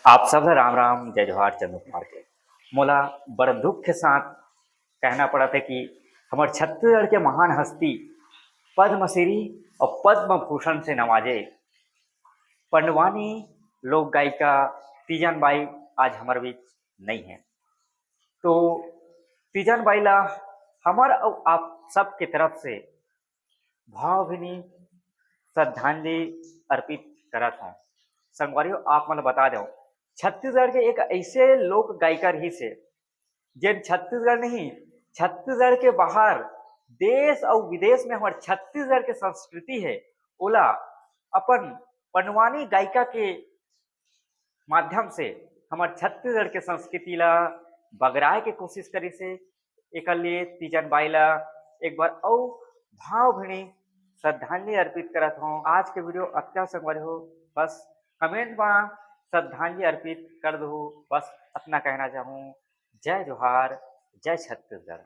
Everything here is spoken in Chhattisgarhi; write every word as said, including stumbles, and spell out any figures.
आप सब ला राम राम, जय जोहार। चंदू कुमार के मोला बड़ दुख के साथ कहना पड़त हे कि हमर छत्तीसगढ़ के महान हस्ती पद्मश्री अउ पद्म भूषण से नवाजे पंडवानी लोक गायिका तीजन बाई आज हमर बीच नइ हे। तो तीजन बाई ला हमर अउ आप सब के तरफ से भावभीनी श्रद्धांजलि अर्पित करत हौं। संगवारी हो, आप मन ल बता देवं, छत्तीसगढ़ के एक ऐसे लोक गायिका रहिस हे, जेन छत्तीसगढ़ नहीं, छत्तीसगढ़ के बाहर, देश अउ विदेश में हमर छत्तीसगढ़ के संस्कृति हे, ओला अपन पंडवानी गायिका के माध्यम से हमर छत्तीसगढ़ के संस्कृति ला बगराए के कोशिश करिस हे। एकर लिए तीजन बाई ला एक बार अउ भावभीनी श्रद्धांजलि अर्पित करत हौं। आज के video अतका संगवारी हो, बस comment मा श्रद्धांजलि अर्पित कर दहू, बस अतना कहना चाहूँ। जय जोहार, जय छत्तीसगढ़।